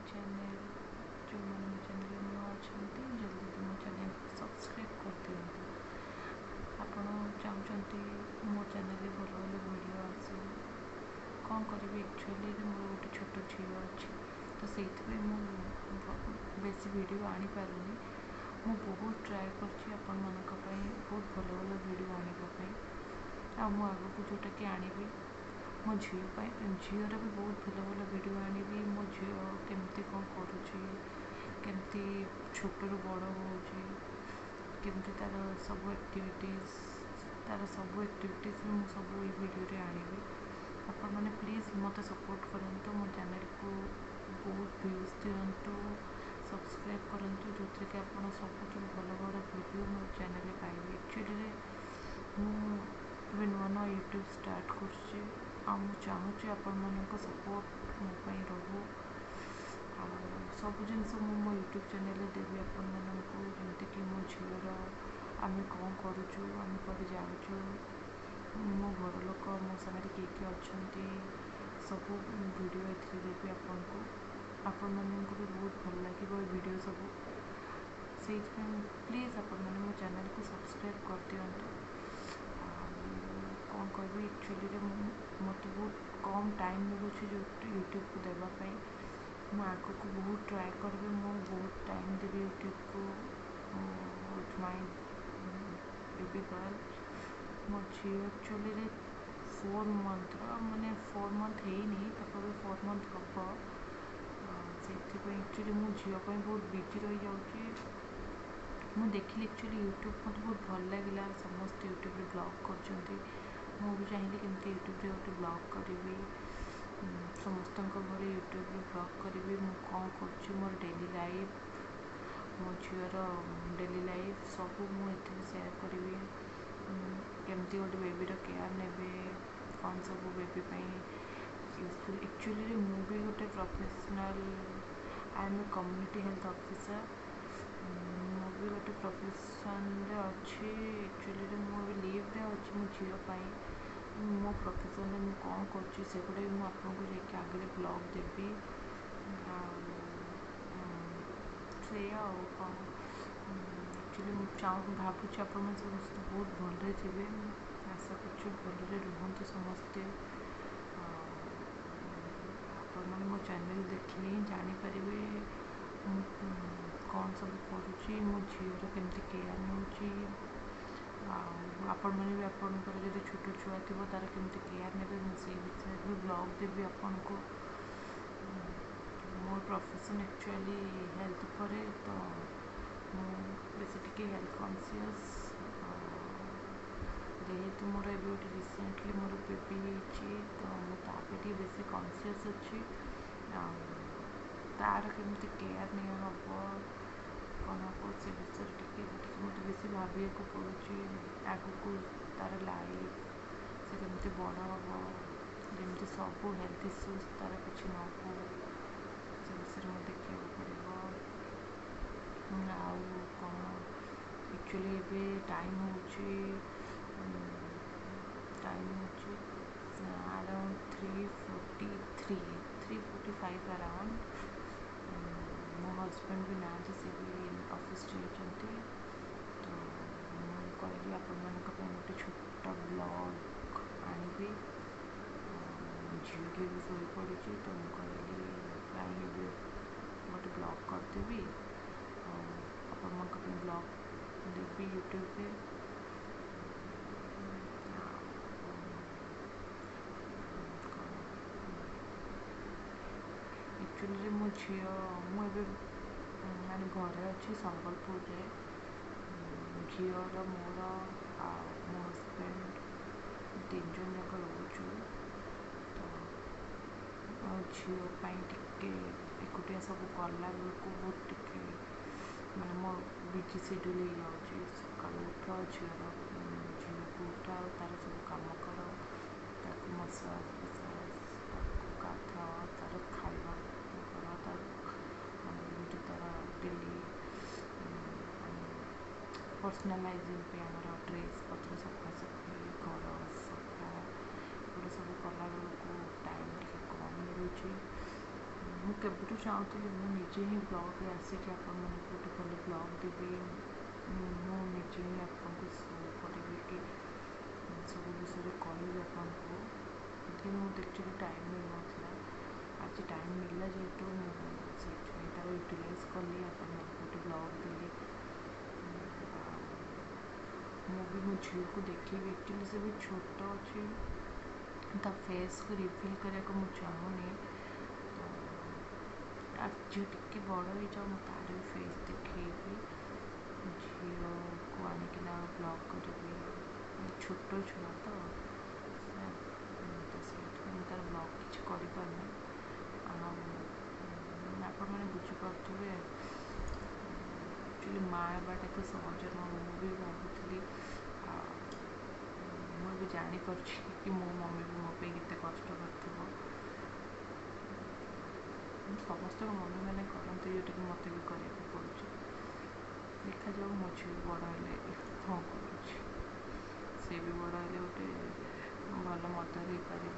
Channel. ଯେଉଁମାନେ ମୋ ଚ୍ୟାନେଲ୍ରେ ନୂଆ ଅଛନ୍ତି, ଜଲ୍ଦି ଜଲ୍ଦି ମୋ ଚ୍ୟାନେଲ୍କୁ ସବସ୍କ୍ରାଇବ୍ କରିଦିଅନ୍ତୁ। ଆପଣ ଚାହୁଁଛନ୍ତି ମୋ ଚ୍ୟାନେଲ୍ରେ ଭଲ ଭଲ ଭିଡ଼ିଓ ଆସୁ। କ'ଣ କରିବି, ଆକ୍ଚୁଆଲିରେ ମୋର ଗୋଟେ ଛୋଟ ଝିଅ ଅଛି, ତ ସେଇଥିପାଇଁ ମୁଁ ବେଶୀ ଭିଡ଼ିଓ ଆଣିପାରୁନି। ମୁଁ ବହୁତ ଟ୍ରାଏ କରୁଛି ଆପଣମାନଙ୍କ ପାଇଁ ବହୁତ ଭଲ ଭଲ ଭିଡ଼ିଓ ଆଣିବା ପାଇଁ, ଆଉ ମୁଁ ଆଗକୁ ଯେଉଁଟାକି ଆଣିବି ମୋ ଝିଅ ପାଇଁ, ଝିଅର ବି ବହୁତ ଭଲ ଭଲ ଭିଡ଼ିଓ ଆଣିବି। ମୋ ଝିଅ କେମିତି କ'ଣ କରୁଛି, କେମିତି ଛୋଟରୁ ବଡ଼ ହେଉଛି, କେମିତି ତା'ର ସବୁ ଆକ୍ଟିଭିଟିଜ୍, ତା'ର ସବୁ ଆକ୍ଟିଭିଟିଜ୍ ବି ମୁଁ ସବୁ ଏଇ ଭିଡ଼ିଓରେ ଆଣିବି। ଆପଣମାନେ ପ୍ଲିଜ୍ ମୋତେ ସପୋର୍ଟ କରନ୍ତୁ, ମୋ ଚ୍ୟାନେଲ୍କୁ ବହୁତ ଭ୍ୟୁଜ୍ ଦିଅନ୍ତୁ, ସବସ୍କ୍ରାଇବ୍ କରନ୍ତୁ, ଯେଉଁଥିରେ କି ଆପଣ ସବୁଥିରୁ ଭଲ ଭଲ ଭିଡ଼ିଓ ମୋ ଚ୍ୟାନେଲ୍ରେ ପାଇବେ। ଆକ୍ଚୁଆଲିରେ ମୁଁ ଏବେ ନୂଆ ନୂଆ ୟୁଟ୍ୟୁବ୍ ଷ୍ଟାର୍ଟ କରୁଛି, ଆଉ ମୁଁ ଚାହୁଁଛି ଆପଣମାନଙ୍କ ସପୋର୍ଟ ମୋ ପାଇଁ ରହୁ। ଆଉ ସବୁ ଜିନିଷ ମୁଁ ମୋ ୟୁଟ୍ୟୁବ୍ ଚ୍ୟାନେଲ୍ରେ ଦେବି ଆପଣମାନଙ୍କୁ, ଯେମିତିକି ମୋ ଝିଅର ଆମେ କ'ଣ କରୁଛୁ, ଆମେ କୁଆଡ଼େ ଯାଉଛୁ, ମୋ ଘର ଲୋକ ମୋ ସାଙ୍ଗରେ କିଏ କିଏ ଅଛନ୍ତି, ସବୁ ଭିଡ଼ିଓ ଏଥିରେ ଦେବି ଆପଣଙ୍କୁ। ଆପଣମାନଙ୍କୁ ବି ବହୁତ ଭଲ ଲାଗିବ ଏ ଭିଡ଼ିଓ ସବୁ। ସେଇଥିପାଇଁ ପ୍ଲିଜ୍ ଆପଣମାନେ ମୋ ଚ୍ୟାନେଲ୍କୁ ସବସ୍କ୍ରାଇବ୍ କରିଦିଅନ୍ତୁ। ଆଉ କ'ଣ କହିବି, ଆକ୍ଚୁଆଲିରେ ମୁଁ ମୋତେ ବହୁତ କମ୍ ଟାଇମ୍ ମିଳୁଛି ୟୁଟ୍ୟୁବ୍କୁ ଦେବା ପାଇଁ। ମୁଁ ଆଗକୁ ବହୁତ ଟ୍ରାଏ କରିବି, ମୁଁ ବହୁତ ଟାଇମ୍ ଦେବି ୟୁଟ୍ୟୁବ୍କୁ ୱିଥ୍ my baby girl. ମୋ ଝିଅ ଆକ୍ଚୁଆଲିରେ 4 ମନ୍ଥର, ମାନେ 4 ମନ୍ଥ ହେଇନି, ତାକୁ ଏବେ 4 ମନ୍ଥ ହେବ। ସେଇଥିପାଇଁ ଆକ୍ଚୁଆଲି ମୁଁ ଝିଅ ପାଇଁ ବହୁତ ବିଜି ରହିଯାଉଛି। ମୁଁ ଦେଖିଲି ଆକ୍ଚୁଆଲି ୟୁଟ୍ୟୁବ୍ ମୋତେ ବହୁତ ଭଲ ଲାଗିଲା, ସମସ୍ତେ ୟୁଟ୍ୟୁବ୍ରେ ବ୍ଲଗ୍ କରୁଛନ୍ତି। ମୁଁ ବି ଚାହିଁଲି କେମିତି ୟୁଟ୍ୟୁବ୍ରେ ଗୋଟେ ବ୍ଲଗ୍ କରିବି, ସମସ୍ତଙ୍କ ଭଳି ୟୁଟ୍ୟୁବ୍ରେ ବ୍ଲଗ୍ କରିବି। ମୁଁ କ'ଣ କରୁଛି, ମୋର ଡେଲି ଲାଇଫ୍, ମୋ ଝିଅର ଡେଲି ଲାଇଫ୍ ସବୁ ମୁଁ ଏଥିରେ ସେୟାର କରିବି। କେମିତି ଗୋଟେ ବେବିର କେୟାର ନେବେ, କ'ଣ ସବୁ ବେବି ପାଇଁ ୟୁଜଫୁଲ୍। ଆକ୍ଚୁଆଲିରେ ମୁଁ ବି ଗୋଟେ professional, I am a community health officer. ମୁଁ ବି ଗୋଟେ ପ୍ରଫେସନ୍ରେ ଅଛି। ଆକ୍ଚୁଆଲିରେ ମୁଁ ଏବେ ଲିଭ୍ରେ ଅଛି ମୋ ଝିଅ ପାଇଁ। ମୋ ପ୍ରଫେସନ୍ରେ ମୁଁ କ'ଣ କରୁଛି ସେଗୁଡ଼ା ବି ମୁଁ ଆପଣଙ୍କୁ ଯାଇକି ଆଗରେ ବ୍ଲଗ୍ ଦେବି। ଆଉ ସେଇଆ, ଆଉ କ'ଣ। ଆକ୍ଚୁଆଲି ମୁଁ ଭାବୁଛି ଆପଣମାନେ ସମସ୍ତେ ବହୁତ ଭଲରେ ଥିବେ। ଆଶା କରୁଛି ଭଲରେ ରୁହନ୍ତୁ ସମସ୍ତେ। ଆଉ ଆପଣମାନେ ମୋ ଚ୍ୟାନେଲ୍ ଦେଖିଲେ ହିଁ ଜାଣିପାରିବେ ମୁଁ କ'ଣ ସବୁ କରୁଛି, ମୋ ଝିଅର କେମିତି କେୟାର ନେଉଛି। ଆଉ ଆପଣମାନେ ବି ଆପଣଙ୍କର ଯଦି ଛୋଟ ଛୁଆ ଥିବ ତା'ର କେମିତି କେୟାର ନେବେ, ମୁଁ ସେଇ ବିଷୟରେ ବି ବ୍ଲଗ୍ ଦେବି ଆପଣଙ୍କୁ। ମୋର ପ୍ରଫେସନ୍ ଆକ୍ଚୁଆଲି ହେଲ୍ଥ ଉପରେ, ତ ମୁଁ ବେଶୀ ଟିକେ ହେଲ୍ଥ କନସିୟସ୍। ଯେହେତୁ ମୋର ଏବେ ଗୋଟେ ରିସେଣ୍ଟଲି ମୋର ବେବି ହେଇଛି, ତ ମୁଁ ତା ପାଇଁ ଟିକେ ବେଶୀ କନସିୟସ୍ ଅଛି। ଆଉ ତା'ର କେମିତି କେୟାର ନିଆ ହେବ, କ'ଣ ହେବ, ସେ ବିଷୟରେ ଟିକେ ଟିକେ ମୋତେ ବେଶୀ ଭାବିବାକୁ ପଡ଼ୁଛି। ଆଗକୁ ତା'ର ଲାଇଫ୍, ସେ କେମିତି ବଡ଼ ହେବ, ଯେମିତି ସବୁ ହେଲ୍ଥ ଇସ୍ୟୁଜ୍ ତା'ର କିଛି ନ ହଉ, ସେ ବିଷୟରେ ମୋତେ ଦେଖିବାକୁ ପଡ଼ିବ। ଆଉ କ'ଣ, ଆକ୍ଚୁଆଲି ଏବେ ଟାଇମ୍ ହେଉଛି ଆରାଉଣ୍ଡ 3:43, 3:45 ଆରାଉଣ୍ଡ। ମୋ ହଜବେଣ୍ଡ ବି ନାହାନ୍ତି, ସେ ବି ଅଫିସ୍ ଯାଇଛନ୍ତି। ତ ମୁଁ କହିଲି ଆପଣମାନଙ୍କ ପାଇଁ ଗୋଟେ ଛୋଟ ବ୍ଲଗ୍ ଆଣିବି। ଝିଅ ବି ଏବେ ଶୋଇପଡ଼ିଛି, ତ ମୁଁ କହିଲି କାହିଁ ଏବେ ଗୋଟେ ବ୍ଲଗ୍ କରିଦେବି ଆଉ ଆପଣମାନଙ୍କ ପାଇଁ ବ୍ଲଗ୍ ଦେବି ୟୁଟ୍ୟୁବ୍ରେ। ଆଉ କ'ଣ, ଆକ୍ଚୁଆଲିରେ ମୋ ଝିଅ, ମୁଁ ଏବେ ମାନେ ଘରେ ଅଛି ସମ୍ବଲପୁରରେ। ଝିଅର, ମୋର ଆଉ ମୋ ହଜବେଣ୍ଡ ତିନି ଜଣ ଯାକ ରହୁଛୁ। ତ ଝିଅ ପାଇଁ ଟିକେ ଏକୁଟିଆ ସବୁ କଲା ବେଳକୁ ବହୁତ ଟିକେ ମାନେ ମୋ ବିଜି ସେଡ୍ୟୁଲ୍ ହେଇଯାଉଛି। ସକାଳୁ ଉଠ, ଝିଅକୁ ଉଠାଅ, ତା'ର ସବୁ କାମ କର, ତାକୁ ମସାଜ ଫସାଜ, ତାକୁ ଗାଧାଅ, ତା'ର ଖାଇବା କର, ତାର ମାନେ ଯେମିତି ତା'ର ଡେଲି ମାନେ ପର୍ସନାଲ୍ ହାଇଜିନ୍ ପାଇଁ ଆମର ଡ୍ରେସ୍ ପତ୍ର ସଫାସଫି, ଘର ସଫା, ଏଗୁଡ଼ା ସବୁ କଲାବେଳକୁ ଟାଇମ୍ ଟିକେ କମ୍ ମିଳୁଛି। ମୁଁ କେବେଠୁ ଚାହୁଁଥିଲି ମୁଁ ନିଜେ ହିଁ ବ୍ଲଗ୍ରେ ଆସିକି ଆପଣମାନଙ୍କୁ ଗୋଟେ ଭଲ ବ୍ଲଗ୍ ଦେବି। ମୁଁ ନିଜେ ହିଁ ଆପଣଙ୍କୁ ଶୋ କରିବି କି ସବୁ ବିଷୟରେ କହିବି ଆପଣଙ୍କୁ, କିନ୍ତୁ ମୋତେ ଆକ୍ଚୁଆଲି ଟାଇମ୍ ମିଳୁନଥିଲା। ଆଜି ଟାଇମ୍ ମିଳିଲା ଯେହେତୁ ମୁଁ ସେଇଥିପାଇଁ ତାକୁ ୟୁଟିଲାଇଜ୍ କଲି, ଆପଣମାନଙ୍କୁ ଗୋଟେ ବ୍ଲଗ୍ ଦେଲି। ଆଉ ମୁଁ ବି ମୋ ଝିଅକୁ ଦେଖିବି। ଆକ୍ଚୁଆଲି ସେ ବି ଛୋଟ ଅଛି, ତା ଫେସ୍କୁ ରିଭିଲ୍ କରିବାକୁ ମୁଁ ଚାହୁଁନି। ତ ଝିଅ ଟିକେ ବଡ଼ ହେଇଯାଉ, ମୁଁ ତାର ବି ଫେସ୍ ଦେଖେଇବି। ଝିଅକୁ ଆଣିକିନା ବ୍ଲଗ୍ କରିବି। ଛୋଟ ଛୁଆ ତ, ତ ସେଇଥିପାଇଁ ମୁଁ ତାର ବ୍ଲଗ୍ କିଛି କରିପାରୁନି। ଆଉ ଆପଣମାନେ ବୁଝିପାରୁଥିବେ, ଆକ୍ଚୁଆଲି ମା ହେବାଟା ଏତେ ସହଜ ନୁହଁ। ମୁଁ ବି ଭାବୁଥିଲି, ଆଉ ମୁଁ ବି ଜାଣିପାରୁଛି କି ମୋ ମମି ବି ମୋ ପାଇଁ କେତେ କଷ୍ଟ କରିଥିବ। ସମସ୍ତଙ୍କ ମମିମାନେ କରନ୍ତି, ଯେଉଁଟାକି ମୋତେ ବି କରିବାକୁ ପଡ଼ୁଛି। ଦେଖାଯାଉ ମୋ ଝିଅ ବଡ଼ ହେଲେ କ'ଣ କରୁଛି। ସେ ବି ବଡ଼ ହେଲେ ଗୋଟେ ଭଲ ମଦର ହେଇପାରିବ।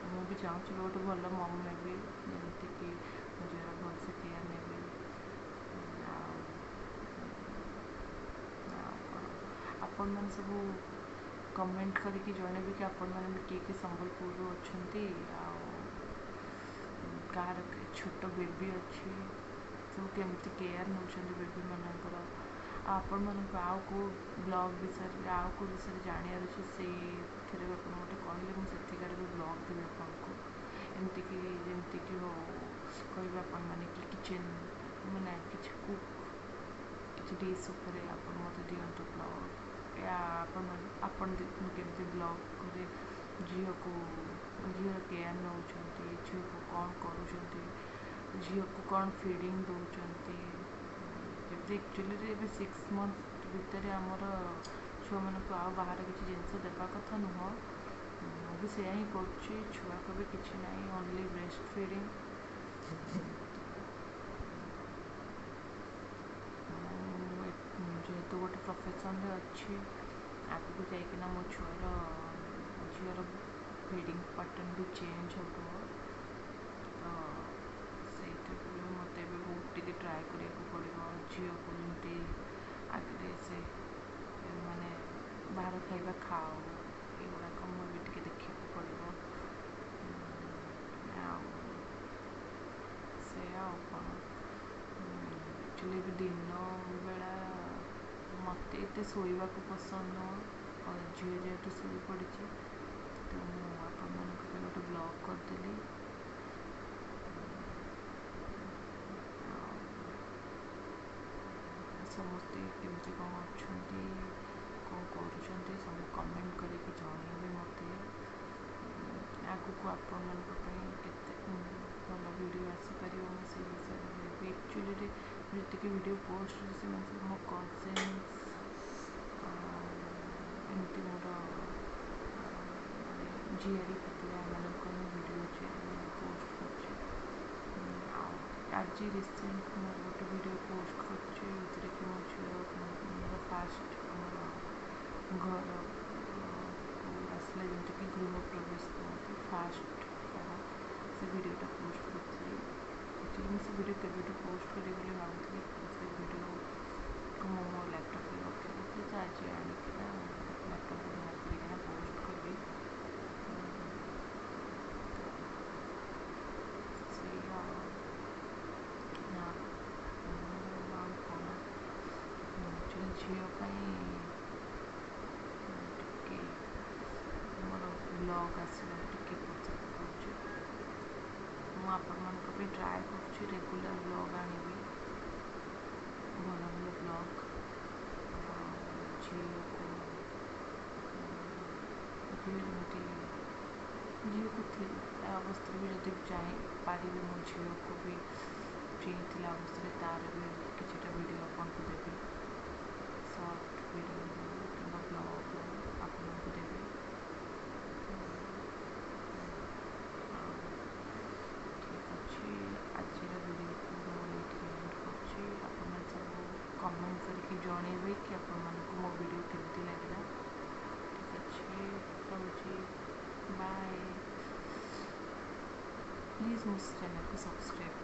ମୁଁ ବି ଚାହୁଁଛି ଗୋଟେ ଭଲ ମମ୍ ହେବି, ଯେମିତିକି ମୋ ଝିଅର ଭଲସେ କେୟାର ନେବି। ଆଉ ଆଉ କ'ଣ, ଆପଣମାନେ ସବୁ କମେଣ୍ଟ କରିକି ଜଣେଇବେ କି ଆପଣମାନେ ବି କିଏ କିଏ ସମ୍ବଲପୁରରୁ ଅଛନ୍ତି ଆଉ କାହାର ଛୋଟ ବେବି ଅଛି, ସବୁ କେମିତି କେୟାର ନେଉଛନ୍ତି ବେବିମାନଙ୍କର। ଆଉ ଆପଣମାନଙ୍କୁ ଆଉ କେଉଁ ବ୍ଲଗ୍ ବିଷୟରେ, ଆଉ କେଉଁ ବିଷୟରେ ଜାଣିବାର ଅଛି, ସେଇଥିରେ ବି ଆପଣ ମୋତେ କହିଲେ ମୁଁ ସେଠିକାର ବି ବ୍ଲଗ୍ ଦେବି ଆପଣଙ୍କୁ। ଏମିତିକି ଯେମିତିକି ହଉ କହିବେ ଆପଣମାନେ କି କିଚେନ୍ ମାନେ କିଛି କୁକ୍ କିଛି ଡିସ୍ ଉପରେ ଆପଣ ମୋତେ ଦିଅନ୍ତୁ ବ୍ଲଗ୍। ୟା ଆପଣ କେମିତି ବ୍ଲଗ୍ କରି ଝିଅକୁ, ଝିଅର କେୟାର ନେଉଛନ୍ତି, ଝିଅକୁ କ'ଣ କରୁଛନ୍ତି, ଝିଅକୁ କ'ଣ ଫିଡ଼ିଂ ଦେଉଛନ୍ତି। ଯେମିତି ଆକ୍ଚୁଆଲିରେ ଏବେ 6 ମନ୍ଥ ଭିତରେ ଆମର ଛୁଆମାନଙ୍କୁ ଆଉ ବାହାର କିଛି ଜିନିଷ ଦେବା କଥା ନୁହଁ। ମୁଁ ବି ସେଇଆ ହିଁ କରୁଛି। ଛୁଆକୁ ବି କିଛି ନାହିଁ, ଓନ୍ଲି ବ୍ରେଷ୍ଟ ଫିଡ଼ିଂ। ମୁଁ ଯେହେତୁ ଗୋଟେ ପ୍ରଫେସନ୍ରେ ଅଛି, ଆଗକୁ ଯାଇକିନା ମୋ ଛୁଆର ଝିଅର ଫିଡ଼ିଂ ପାଟର୍ନ ବି ଚେଞ୍ଜ ହେବ। ତ ସେଇଥିରୁ ବି ମୋତେ ଏବେ ବହୁତ ଟିକେ ଟ୍ରାଏ କରିବାକୁ ପଡ଼ିବ, ଝିଅକୁ ଯେମିତି ଆଗରେ ସେ ମାନେ ବାହାର ଖାଇବା ଖାଉ, ଏଗୁଡ଼ାକ ମୁଁ ଏବେ ଟିକେ ଦେଖିବାକୁ ପଡ଼ିବ। ଆଉ ସେଇଆ, ଆଉ କ'ଣ। ଆକ୍ଚୁଆଲି ଏବେ ଦିନ ବେଳା ମୋତେ ଏତେ ଶୋଇବାକୁ ପସନ୍ଦ ନୁହଁ। ଝିଅ ଯେହେତୁ ଶୋଇପଡ଼ିଛି, ତ ମୁଁ ଆପଣମାନଙ୍କ ପାଇଁ ଗୋଟେ ବ୍ଲଗ୍ କରିଦେଲି। ଆଉ ସମସ୍ତେ କେମିତି କ'ଣ ଅଛନ୍ତି, କ'ଣ କରୁଛନ୍ତି, ସବୁ କମେଣ୍ଟ କରିକି ଜଣେଇବେ ମୋତେ। ଆଗକୁ ଆପଣମାନଙ୍କ ପାଇଁ କେତେ ଭଲ ଭିଡ଼ିଓ ଆସିପାରିବ, ମୁଁ ସେଇ ବିଷୟରେ ବି ଆକ୍ଚୁଆଲିରେ ଯେତିକି ଭିଡ଼ିଓ ପୋଷ୍ଟ କରୁଛି, ସେମାନେ ସବୁ ମୋ କଜିନ୍ସ, ଏମିତି ମୋର ମାନେ ଝିଆରୀ ପୁତୁରା, ଏମାନଙ୍କର ମୁଁ ଭିଡ଼ିଓ ପୋଷ୍ଟ କରୁଛି। ଆଉ ଆଜି ରିସେଣ୍ଟ ମୁଁ ଗୋଟେ ଭିଡ଼ିଓ ପୋଷ୍ଟ କରିଛି, ଯେଉଁଥିରେ କି ମୋ ଝିଅ ମୋର ଫାଷ୍ଟ ଆମର ଘର ଆସିଲା, ଯେମିତିକି ଗୃହ ପ୍ରବେଶ କୁହନ୍ତି, ଫାଷ୍ଟ ତାର ସେ ଭିଡ଼ିଓଟା ପୋଷ୍ଟ କରିଥିଲି। ଆକ୍ଚୁଆଲି ମୁଁ ସେ ଭିଡ଼ିଓ କେବେଠୁ ପୋଷ୍ଟ କରିବି ବୋଲି ଭାବୁଥିଲି, ସେ ଭିଡ଼ିଓକୁ ମୁଁ ମୋ ଲ୍ୟାପଟପ୍ରେ ରଖିଦେଇଥିଲି। ତ ଆଜି ଆଣିକିନା ଲ୍ୟାପଟପ୍ରୁ ବାହାର କରିକିନା ପୋଷ୍ଟ କଲି। ତ ସେଇ ଆଉ ଆଉ କ'ଣ, ଆକ୍ଚୁଆଲି ଝିଅ ପାଇଁ ଟିକେ ମୋର ବ୍ଲଗ୍ ଆସିବାରେ ଟିକେ ଏପଟ ହେଉଛି। ମୁଁ ଆପଣମାନଙ୍କ ପାଇଁ ଟ୍ରାଏ କରୁଛି ରେଗୁଲାର ବ୍ଲଗ୍ ଆଣିବି, ଭଲ ଭଲ ବ୍ଲଗ୍। ଝିଅକୁ, ଝିଅ ଯେମିତି ଝିଅକୁ ଥିଲା ଅବସ୍ଥାରେ ବି ଯଦି ଚାହିଁ ପାରିବି, ମୋ ଝିଅକୁ ବି ଚେଇଁଥିଲା ଅବସ୍ଥାରେ ତାର ବି କିଛିଟା ଭିଡ଼ିଓ ଆପଣଙ୍କୁ ଦେବି, ସର୍ଟ ଭିଡ଼ିଓ ହଉ କିମ୍ବା ବ୍ଲଗ୍ ହଉ ଆପଣଙ୍କୁ ଦେବି। ଆଉ ଠିକ୍ ଅଛି, ଆଜିର ଭିଡ଼ିଓକୁ ମୁଁ ଏଇଠି ଏଣ୍ଡ କରୁଛି। ଆପଣମାନେ ସବୁ କମେଣ୍ଟ କରିକି ଜଣେଇବେ କି ଆପଣମାନଙ୍କୁ ମୋ ଭିଡ଼ିଓ କେମିତି ଲାଗିଲା। ଠିକ୍ ଅଛି, ରହୁଛି, ବାଏ। ପ୍ଲିଜ୍ ମୋ ଚ୍ୟାନେଲକୁ ସବସ୍କ୍ରାଇବ୍